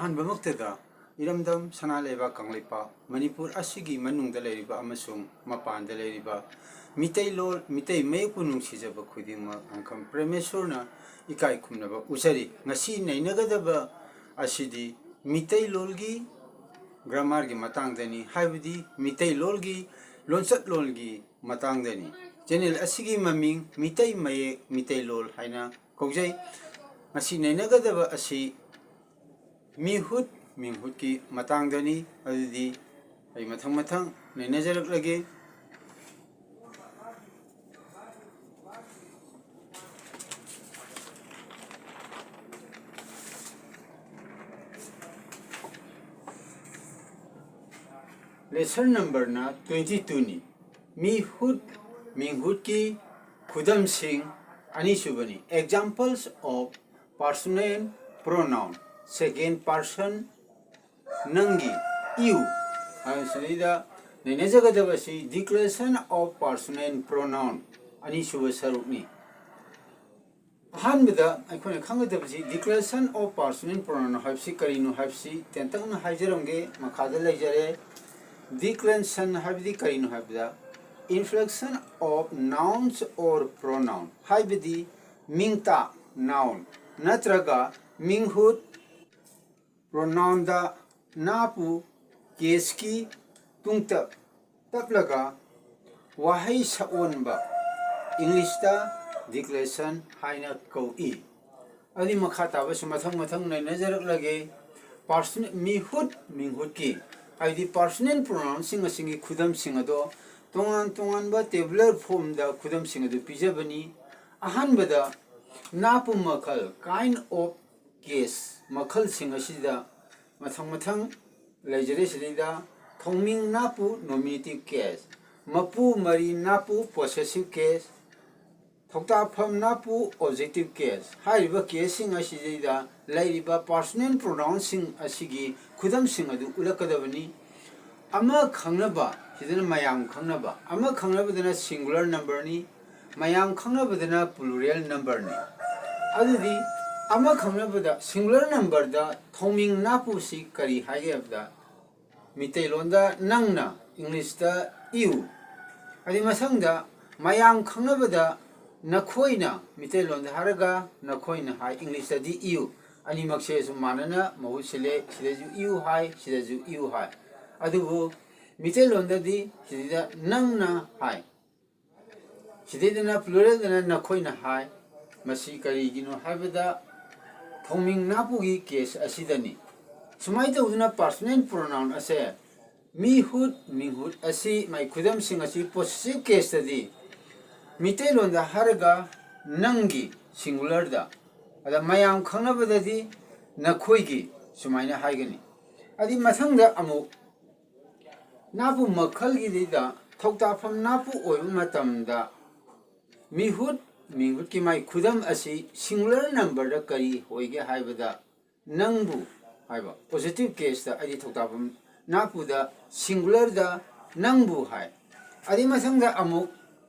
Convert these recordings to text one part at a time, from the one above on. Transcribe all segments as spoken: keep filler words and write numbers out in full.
ꯑꯍꯥꯟꯕꯃꯛꯇꯗ ꯏꯔꯝꯗꯝ ꯁꯅꯥ ꯂꯩꯕꯥꯛ ꯀꯪꯂꯩꯄꯥꯛ ꯃꯅꯤꯄꯨꯔ ꯑꯁꯤꯒꯤ ꯃꯅꯨꯡꯗ ꯂꯩꯔꯤꯕ ꯑꯃꯁꯨꯡ ꯃꯄꯥꯟꯗ ꯂꯩꯔꯤꯕ ꯃꯤꯇꯩꯂꯣꯟ, ꯃꯤꯇꯩ ꯃꯌꯦꯛꯄꯨ ꯅꯨꯡꯁꯤꯖꯕ ꯈꯨꯗꯤꯡꯃꯛ ꯑꯪꯀꯝ ꯄ꯭ꯔꯦꯃꯦꯁꯣꯔꯅ ꯏꯀꯥꯏ ꯈꯨꯝꯅꯕ ꯎꯠꯆꯔꯤ꯫ ꯉꯁꯤ ꯅꯩꯅꯒꯗꯕ ꯑꯁꯤꯗꯤ ꯃꯤꯇꯩꯂꯣꯟꯒꯤ ꯒ꯭ꯔꯥꯃꯥꯔꯒꯤ ꯃꯇꯥꯡꯗꯅꯤ, ꯍꯥꯏꯕꯗꯤ ꯃꯤꯇꯩꯂꯣꯟꯒꯤ ꯂꯣꯟꯆꯠꯂꯣꯟꯒꯤ ꯃꯇꯥꯡꯗꯅꯤ꯫ ꯆꯦꯅꯦꯜ ꯑꯁꯤꯒꯤ ꯃꯃꯤꯡ ꯃꯤꯇꯩ ꯃꯌꯦꯛ ꯃꯤꯇꯩꯂꯣꯟ ꯍꯥꯏꯅ ꯀꯧꯖꯩ꯫ ꯉꯁꯤ ꯅꯩꯅꯒꯗꯕ ꯑꯁꯤ ꯃꯤꯍꯨꯠ ꯃꯤꯡꯍꯨꯠꯀꯤ ꯃꯇꯥꯡꯗꯅꯤ꯫ ꯑꯗꯨꯗꯤ ꯑꯩ ꯃꯊꯪ ꯃꯊꯪ ꯅꯩꯅꯖꯔꯛꯂꯒꯦ꯫ ꯂꯦꯁꯟ ꯅꯝꯕꯔꯅ ꯇ꯭ꯋꯦꯟꯇꯤ ꯇꯨꯅꯤ꯫ ꯃꯤꯍꯨꯠ ꯃꯤꯡꯍꯨꯠꯀꯤ ꯈꯨꯗꯝꯁꯤꯡ ꯑꯅꯤꯁꯨꯕꯅꯤ꯫ Examples of personal pronoun, second person, ꯅꯪꯒꯤ, you ꯍꯥꯏꯕꯁꯤꯗꯩꯗ ꯅꯩꯅꯖꯒꯗꯕꯁꯤ declaration of personal pronoun ꯑꯅꯤꯁꯨꯕ ꯁꯔꯨꯛꯅꯤ꯫ ꯑꯍꯥꯟꯕꯗ ꯑꯩꯈꯣꯏꯅ ꯈꯪꯒꯗꯕꯁꯤ declaration of personal pronoun ꯍꯥꯏꯕꯁꯤ ꯀꯔꯤꯅꯣ ꯍꯥꯏꯕꯁꯤ ꯇꯦꯟꯇꯛꯅ ꯍꯥꯏꯖꯔꯝꯒꯦ꯫ ꯃꯈꯥꯗ ꯂꯩꯖꯔꯦ꯫ Declension ꯍꯥꯏꯕꯗꯤ ꯀꯔꯤꯅꯣ ꯍꯥꯏꯕꯗ, inflection of nouns or pronoun ꯍꯥꯏꯕꯗꯤ ꯃꯤꯡꯇ, noun, ꯅꯠꯇ꯭ꯔꯒ ꯃꯤꯡꯍꯨꯠ, pronounꯗ ꯅꯥꯄꯨ caseꯀꯤ ꯇꯨꯡꯇꯞ ꯇꯞꯂꯒ ꯋꯥꯍꯩ ꯁꯛꯑꯣꯟꯕ Englishꯇ declension ꯍꯥꯏꯅ ꯀꯧꯏ꯫ ꯑꯗꯨꯒꯤ ꯃꯈꯥ ꯇꯥꯕꯁꯨ ꯃꯊꯪ ꯃꯊꯪ ꯅꯩꯅꯖꯔꯛꯂꯒꯦ꯫ Person, ꯃꯤꯍꯨꯠ ꯃꯤꯡꯍꯨꯠꯀꯤ ꯍꯥꯏꯗꯤ personal pronounꯁꯤꯡ ꯑꯁꯤꯒꯤ ꯈꯨꯗꯝꯁꯤꯡ ꯑꯗꯣ ꯇꯣꯉꯥꯟ ꯇꯣꯉꯥꯟꯕ tabular formꯗ ꯈꯨꯗꯝꯁꯤꯡ ꯑꯗꯨ ꯄꯤꯖꯕꯅꯤ꯫ ꯑꯍꯥꯟꯕꯗ ꯅꯥꯄꯨ ꯃꯈꯜ, kind of case, ꯃꯈꯜꯁꯤꯡ ꯑꯁꯤꯗ ꯃꯊꯪ ꯃꯊꯪ ꯂꯩꯖꯔꯦ꯫ ꯁꯤꯗꯩꯗ ꯊꯧꯃꯤꯡ ꯅꯥꯄꯨ, nominative case, ꯃꯄꯨ ꯃꯔꯤ ꯅꯥꯄꯨ, possessive case, ꯊꯧꯇꯥꯛꯐꯝ ꯅꯥꯄꯨ, objective case꯫ ꯍꯥꯏꯔꯤꯕ caseꯁꯤꯡ ꯑꯁꯤꯗꯩꯗ ꯂꯩꯔꯤꯕ personal pronounꯁꯤꯡ ꯑꯁꯤꯒꯤ ꯈꯨꯗꯝꯁꯤꯡ ꯑꯗꯨ ꯎꯠꯂꯛꯀꯗꯕꯅꯤ꯫ ꯑꯃ ꯈꯪꯅꯕ, ꯁꯤꯗꯅ ꯃꯌꯥꯝ ꯈꯪꯅꯕ, ꯑꯃ ꯈꯪꯅꯕꯗꯅ singular numberꯅꯤ, ꯃꯌꯥꯝ ꯈꯪꯅꯕꯗꯅ plural numberꯅꯤ꯫ ꯑꯗꯨꯗꯤ ꯑꯃ ꯈꯪꯅꯕꯗ, singular numberꯗ ꯊꯧꯃꯤꯡ ꯅꯥꯄꯨꯁꯤ ꯀꯔꯤ ꯍꯥꯏꯒꯦ ꯍꯥꯏꯕꯗ, ꯃꯤꯇꯩꯂꯣꯟꯗ ꯅꯪꯅ, Englishꯇ you꯫ ꯑꯗꯩ ꯃꯊꯪꯗ ꯃꯌꯥꯝ ꯈꯪꯅꯕꯗ ꯅꯈꯣꯏꯅ, ꯃꯤꯇꯩꯂꯣꯟꯗ ꯍꯥꯏꯔꯒ ꯅꯈꯣꯏꯅ ꯍꯥꯏ, Englishꯇꯗꯤ you꯫ ꯑꯅꯤꯃꯛꯁꯦ ꯁꯨꯝ ꯃꯥꯟꯅꯅ ꯃꯍꯨꯠ ꯁꯤꯜꯂꯦ꯫ ꯁꯤꯗꯁꯨ you ꯍꯥꯏ, ꯁꯤꯗꯁꯨ you ꯍꯥꯏ꯫ ꯑꯗꯨꯕꯨ ꯃꯤꯇꯩꯂꯣꯟꯗꯗꯤ ꯁꯤꯗꯩꯗ ꯅꯪꯅ ꯍꯥꯏ꯫ ꯁꯤꯗꯩꯗꯅ pluralꯗꯅ ꯅꯈꯣꯏꯅ ꯍꯥꯏ꯫ ꯃꯁꯤ ꯀꯔꯤꯒꯤꯅꯣ ꯍꯥꯏꯕꯗ, ꯊꯧꯃꯤꯡ ꯅꯥꯄꯨꯒꯤ case ꯑꯁꯤꯗꯅꯤ꯫ ꯁꯨꯃꯥꯏꯅ ꯇꯧꯗꯅ personal pronoun ꯑꯁꯦ ꯃꯤꯍꯨꯠ, ꯃꯤꯡꯍꯨꯠ ꯑꯁꯤ ꯃꯥꯏ ꯈꯨꯗꯝꯁꯤꯡ ꯑꯁꯤ possessive caseꯇꯗꯤ ꯃꯤꯇꯩꯂꯣꯟꯗ ꯍꯥꯏꯔꯒ ꯅꯪꯒꯤ singularꯗ, ꯑꯗ ꯃꯌꯥꯝ ꯈꯪꯅꯕꯗꯗꯤ ꯅꯈꯣꯏꯒꯤ ꯁꯨꯃꯥꯏꯅ ꯍꯥꯏꯒꯅꯤ꯫ ꯑꯗꯨ ꯃꯊꯪꯗ ꯑꯃꯨꯛ ꯅꯥꯄꯨ ꯃꯈꯜꯒꯤꯗꯨꯗ ꯊꯧꯇꯥꯛꯐꯝ ꯅꯥꯄꯨ ꯑꯣꯏꯕ ꯃꯇꯝꯗ ꯃꯤꯍꯨꯠ, ꯃꯤꯍꯨꯠꯀꯤ ꯃꯥꯏ ꯈꯨꯗꯝ ꯑꯁꯤ singular numberꯗ ꯀꯔꯤ ꯑꯣꯏꯒꯦ ꯍꯥꯏꯕꯗ ꯅꯪꯕꯨ ꯍꯥꯏꯕ possessive caseꯇ, ꯍꯥꯏꯗꯤ ꯊꯧꯇꯥꯛꯐꯝ ꯅꯥꯄꯨꯗ singularꯗ ꯅꯪꯕꯨ ꯍꯥꯏ꯫ ꯑꯗꯨꯏ ꯃꯊꯪꯗ ꯑꯃꯨꯛ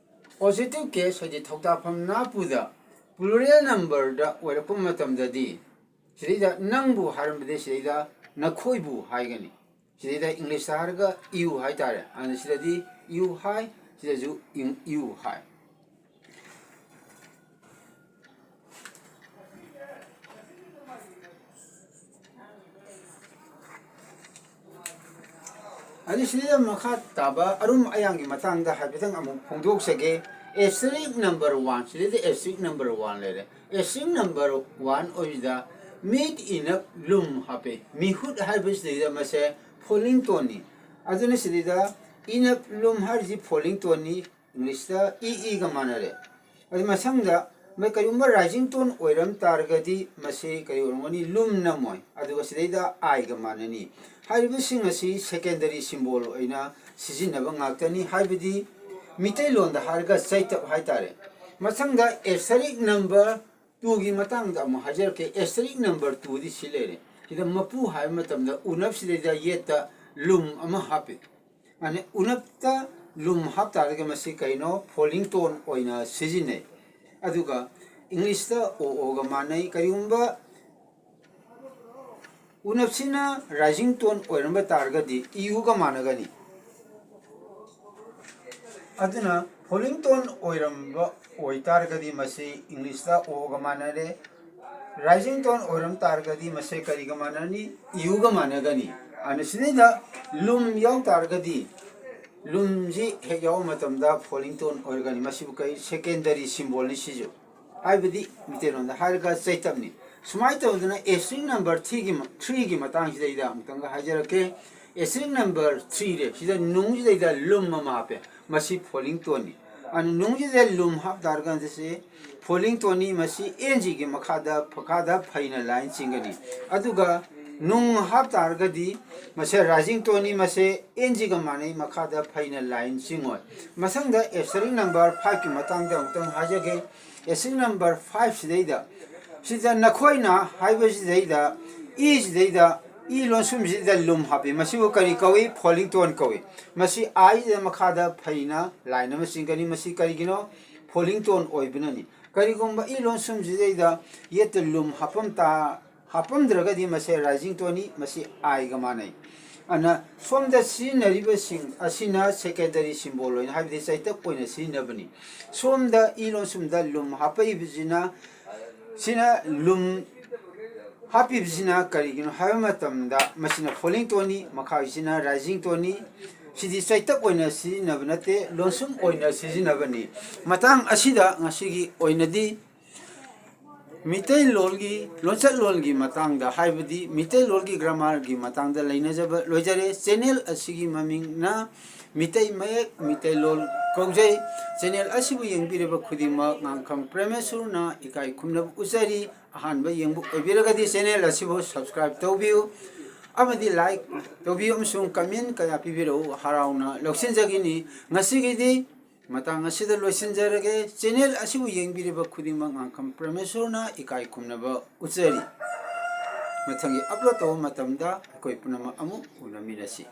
possessive case, ꯍꯥꯏꯗꯤ ꯊꯧꯇꯥꯛꯐꯝ ꯅꯥꯄꯨꯗ plural numberꯗ ꯑꯣꯏꯔꯛꯄ ꯃꯇꯝꯗꯗꯤ ꯁꯤꯗꯩꯗ ꯅꯪꯕꯨ ꯍꯥꯏꯔꯝꯕꯗꯤ ꯁꯤꯗꯩꯗ ꯅꯈꯣꯏꯕꯨ ꯍꯥꯏꯒꯅꯤ꯫ ꯁꯤꯗꯩꯗ Englishꯇ ꯍꯥꯏꯔꯒ you ꯍꯥꯏꯇꯥꯔꯦ꯫ ꯑꯗꯨꯅ ꯁꯤꯗꯗꯤ you ꯍꯥꯏ, ꯁꯤꯗꯁꯨ you ꯍꯥꯏ꯫ ꯑꯗꯨ ꯁꯤꯗ ꯃꯈꯥ ꯇꯥꯕ ꯑꯔꯨꯝ ꯑꯌꯥꯡꯒꯤ ꯃꯇꯥꯡꯗ ꯍꯥꯏꯐꯦꯠꯇꯪ ꯑꯃꯨꯛ ꯐꯣꯡꯗꯣꯛꯆꯒꯦ꯫ Asterisk number one, ꯁꯤꯗꯩꯗ asterisk number one ꯂꯩꯔꯦ꯫ Asterisk number one ꯑꯣꯏꯕꯁꯤꯗ ꯃꯤꯠ ꯏꯅꯞ ꯂꯨꯝ ꯍꯥꯞꯄꯦ꯫ ꯃꯤꯍꯨꯠ ꯍꯥꯏꯕꯁꯤꯗꯩꯗ ꯃꯁꯦ falling toneꯅꯤ꯫ ꯑꯗꯨꯅ ꯁꯤꯗꯩꯗ ꯏꯅꯞ ꯂꯨꯝ ꯍꯥꯏꯔꯤꯁꯤ falling toneꯅꯤ꯫ Englishꯇ ꯏ ꯏꯒ ꯃꯥꯟꯅꯔꯦ꯫ ꯑꯗꯨ ꯃꯊꯪꯗ ꯃꯣꯏ ꯀꯔꯤꯒꯨꯝꯕ rising tone ꯑꯣꯏꯔꯝ ꯇꯥꯔꯒꯗꯤ ꯃꯁꯤ ꯀꯔꯤ ꯑꯣꯏꯔꯝꯒꯅꯤ? ꯂꯨꯝ ꯅꯝꯃꯣꯏ꯫ ꯑꯗꯨꯒ ꯁꯤꯗꯩꯗ ꯑꯥꯏꯒ ꯃꯥꯟꯅꯅꯤ꯫ ꯍꯥꯏꯔꯤꯕꯁꯤꯡ ꯑꯁꯤ secondary symbol ꯑꯣꯏꯅ ꯁꯤꯖꯤꯟꯅꯕ ꯉꯥꯛꯇꯅꯤ, ꯍꯥꯏꯕꯗꯤ ꯃꯤꯇꯩꯂꯣꯟꯗ ꯍꯥꯏꯔꯒ ꯆꯩꯇꯞ ꯍꯥꯏꯇꯥꯔꯦ꯫ ꯃꯊꯪꯗ asterisk number twoꯒꯤ ꯃꯇꯥꯡꯗ ꯑꯃꯨꯛ ꯍꯥꯏꯖꯔꯛꯀꯦ꯫ Asterisk number twoꯗꯤ ꯁꯤ ꯂꯩꯔꯦ꯫ ꯁꯤꯗ ꯃꯄꯨ ꯍꯥꯏꯕ ꯃꯇꯝꯗ ꯎꯅꯞꯁꯤꯗꯩꯗ ꯌꯦꯠꯇ ꯂꯨꯝ ꯑꯃ ꯍꯥꯞꯄꯤ꯫ ꯑꯅꯤ, ꯎꯅꯞꯇ ꯂꯨꯝ ꯍꯥꯞꯇꯥꯔꯒꯗꯤ ꯃꯁꯤ ꯀꯩꯅꯣ? Falling tone ꯑꯣꯏꯅ ꯁꯤꯖꯤꯟꯅꯩ꯫ ꯑꯗꯨꯒ English ꯇ O O ꯒ ꯃꯥꯟꯅꯩ꯫ ꯀꯔꯤꯒꯨꯝꯕ ꯎꯅꯞꯁꯤꯅ rising tone ꯑꯣꯏꯔꯝꯕ ꯇꯥꯔꯒꯗꯤ U ꯒ ꯃꯥꯟꯅꯒꯅꯤ꯫ ꯑꯗꯨꯅ falling tone ꯑꯣꯏꯔꯝꯕ ꯑꯣꯏꯇꯥꯔꯒꯗꯤ ꯃꯁꯤ English ꯇ O ꯒ ꯃꯥꯟꯅꯔꯦ꯫ Rising tone ꯑꯣꯏꯔꯝ ꯇꯥꯔꯒꯗꯤ ꯃꯁꯤ ꯀꯔꯤꯒ ꯃꯥꯟꯅꯅꯤ? U ꯒ ꯃꯥꯟꯅꯒꯅꯤ꯫ ꯑꯗꯨꯅ ꯁꯤꯗꯩꯗ ꯂꯨꯝ ꯌꯥꯎ ꯇꯥꯔꯒꯗꯤ, ꯂꯨꯝꯁꯤ ꯍꯦꯛ ꯌꯥꯎꯕ ꯃꯇꯝꯗ falling tone ꯑꯣꯏꯔꯒꯅꯤ꯫ ꯃꯁꯤꯕꯨ ꯀꯔꯤ? Secondary symbol ꯅꯤ ꯁꯤꯁꯨ꯫ ꯍꯥꯏꯕꯗꯤ ꯃꯤꯇꯩꯂꯣꯟꯗ ꯍꯥꯏꯔꯒ ꯆꯩꯇꯞꯅꯤ꯫ ꯁꯨꯃꯥꯏꯅ ꯇꯧꯗꯅ asterisk number three ꯒꯤ ꯃ-, three ꯒꯤ ꯃꯇꯥꯡꯁꯤꯗꯩꯗ ꯑꯃꯨꯛꯇꯪꯒ ꯍꯥꯏꯖꯔꯛꯀꯦ꯫ Asterisk number three ꯁꯦ, ꯁꯤꯗ ꯅꯨꯡꯁꯤꯗꯩꯗ ꯂꯨꯝ ꯑꯃ ꯍꯥꯞꯄꯦ꯫ ꯃꯁꯤ falling tone ꯅꯤ꯫ ꯑꯗꯨꯅ ꯅꯨꯡꯁꯤꯗ ꯂꯨꯝ ꯍꯥꯞ ꯇꯥꯔꯀꯥꯟꯗ ꯁꯤ falling tone ꯅꯤ꯫ ꯃꯁꯤ N G ꯒꯤ ꯃꯈꯥꯗ, ꯃꯈꯥꯗ ꯐꯩꯅ line ꯆꯤꯡꯒꯅꯤ꯫ ꯑꯗꯨꯒ ꯅꯨꯡ ꯍꯥꯞ ꯇꯥꯔꯒꯗꯤ ꯃꯁꯦ rising tone ꯅꯤ, ꯃꯁꯦ N G ꯒ ꯃꯥꯟꯅꯩ, ꯃꯈꯥꯗ ꯐꯩꯅ line ꯆꯤꯡꯉꯣꯏ꯫ ꯃꯊꯪꯗ asterisk number five ꯀꯤ ꯃꯇꯥꯡꯗ ꯑꯃꯨꯛꯇꯪ ꯍꯥꯏꯖꯒꯦ꯫ Asterisk number five ꯁꯤꯗꯩꯗ, ꯁꯤꯗ ꯅꯈꯣꯏꯅ ꯍꯥꯏꯕꯁꯤꯗꯩꯗ, E ꯁꯤꯗꯩꯗ, E ꯂꯣꯟꯁꯨꯝꯁꯤꯗ ꯂꯨꯝ ꯍꯥꯞꯄꯤ꯫ ꯃꯁꯤꯕꯨ ꯀꯔꯤ ꯀꯧꯏ? Falling tone ꯀꯧꯏ꯫ ꯃꯁꯤ I ꯁꯤꯗ ꯃꯈꯥꯗ ꯐꯩꯅ line ꯑꯃ ꯆꯤꯡꯒꯅꯤ꯫ ꯃꯁꯤ ꯀꯔꯤꯒꯤꯅꯣ? Falling tone ꯑꯣꯏꯕꯅꯅꯤ꯫ ꯀꯔꯤꯒꯨꯝꯕ E ꯂꯣꯟꯁꯨꯝꯁꯤꯗꯩꯗ ꯌꯦꯠꯇ ꯂꯨꯝ ꯍꯥꯞꯄꯝ ꯇꯥ-, ꯍꯥꯞꯄꯝꯗ꯭ꯔꯒꯗꯤ ꯃꯁꯦ rising tone ꯅꯤ, ꯃꯁꯤ I ꯒ ꯃꯥꯟꯅꯩ꯫ ꯑꯗꯨꯅ ꯁꯣꯝꯗ ꯁꯤꯖꯤꯟꯅꯔꯤꯕꯁꯤꯡ ꯑꯁꯤꯅ secondary symbol ꯑꯣꯏꯅ, ꯍꯥꯏꯕꯗꯤ ꯆꯩꯇꯞ ꯑꯣꯏꯅ ꯁꯤꯖꯤꯟꯅꯕꯅꯤ꯫ ꯁꯣꯝꯗ E ꯂꯣꯟꯁꯨꯝꯗ ꯂꯨꯝ ꯍꯥꯞꯄꯛꯏꯕꯁꯤꯅ, ꯁꯤꯅ ꯂꯨꯝ ꯍꯥꯞꯄꯤꯕꯁꯤꯅ ꯀꯔꯤꯒꯤꯅꯣ ꯍꯥꯏꯕ ꯃꯇꯝꯗ ꯃꯁꯤꯅ falling tone ꯅꯤ, ꯃꯈꯥꯒꯤꯁꯤꯅ rising tone ꯅꯤ꯫ ꯁꯤꯗꯤ ꯆꯩꯇꯞ ꯑꯣꯏꯅ ꯁꯤꯖꯤꯟꯅꯕ ꯅꯠꯇꯦ, ꯂꯣꯟꯁꯨꯝ ꯑꯣꯏꯅ ꯁꯤꯖꯤꯟꯅꯕꯅꯤ꯫ ꯃꯇꯥꯡ ꯑꯁꯤꯗ ꯉꯁꯤꯒꯤ ꯑꯣꯏꯅꯗꯤ ꯃꯤꯇꯩꯂꯣꯟꯒꯤ ꯂꯣꯟꯆꯠꯂꯣꯟꯒꯤ ꯃꯇꯥꯡꯗ, ꯍꯥꯏꯕꯗꯤ ꯃꯤꯇꯩꯂꯣꯟꯒꯤ grammar ꯒꯤ ꯃꯇꯥꯡꯗ ꯂꯩꯅꯖꯕ ꯂꯣꯏꯖꯔꯦ꯫ Channel ꯑꯁꯤꯒꯤ ꯃꯃꯤꯡꯅ ꯃꯤꯇꯩ ꯃꯌꯦꯛ, ꯃꯤꯇꯩꯂꯣꯟ ꯀꯧꯖꯩ꯫ Channel ꯑꯁꯤꯕꯨ ꯌꯦꯡꯕꯤꯔꯤꯕ ꯈꯨꯗꯤꯡꯃꯛ ꯉꯥꯡꯈꯝ ꯄ꯭ꯔꯦꯃꯦꯁꯣꯔꯅ ꯏꯀꯥꯏ ꯈꯨꯝꯅꯕ ꯎꯠꯆꯔꯤ꯫ ꯑꯍꯥꯟꯕ ꯌꯦꯡꯕ ꯑꯣꯏꯕꯤꯔꯒꯗꯤ channel ꯑꯁꯤꯕꯨ subscribe ꯇꯧꯕꯤꯌꯨ ꯑꯃꯗꯤ like ꯇꯧꯕꯤꯌꯨ ꯑꯃꯁꯨꯡ comment ꯀꯌꯥ ꯄꯤꯕꯤꯔꯛꯎ, ꯍꯔꯥꯎꯅ ꯂꯧꯁꯤꯟꯖꯒꯅꯤ꯫ ꯉꯁꯤꯒꯤꯗꯤ ꯃꯇꯥꯡ ꯑꯁꯤꯗ ꯂꯣꯏꯁꯤꯟꯖꯔꯒꯦ꯫ Channel ꯑꯁꯤꯕꯨ ꯌꯦꯡꯕꯤꯔꯤꯕ ꯈꯨꯗꯤꯡꯃꯛ ꯉꯥꯡꯈꯝ ꯄ꯭ꯔꯃꯦꯁꯣꯔꯅ ꯏꯀꯥꯏ ꯈꯨꯝꯅꯕ ꯎꯠꯆꯔꯤ꯫ ꯃꯊꯪꯒꯤ upload ꯇꯧꯕ ꯃꯇꯝꯗ ꯑꯩꯈꯣꯏ ꯄꯨꯝꯅꯃꯛ ꯑꯃꯨꯛ ꯎꯅꯃꯤꯟꯅꯁꯤ꯫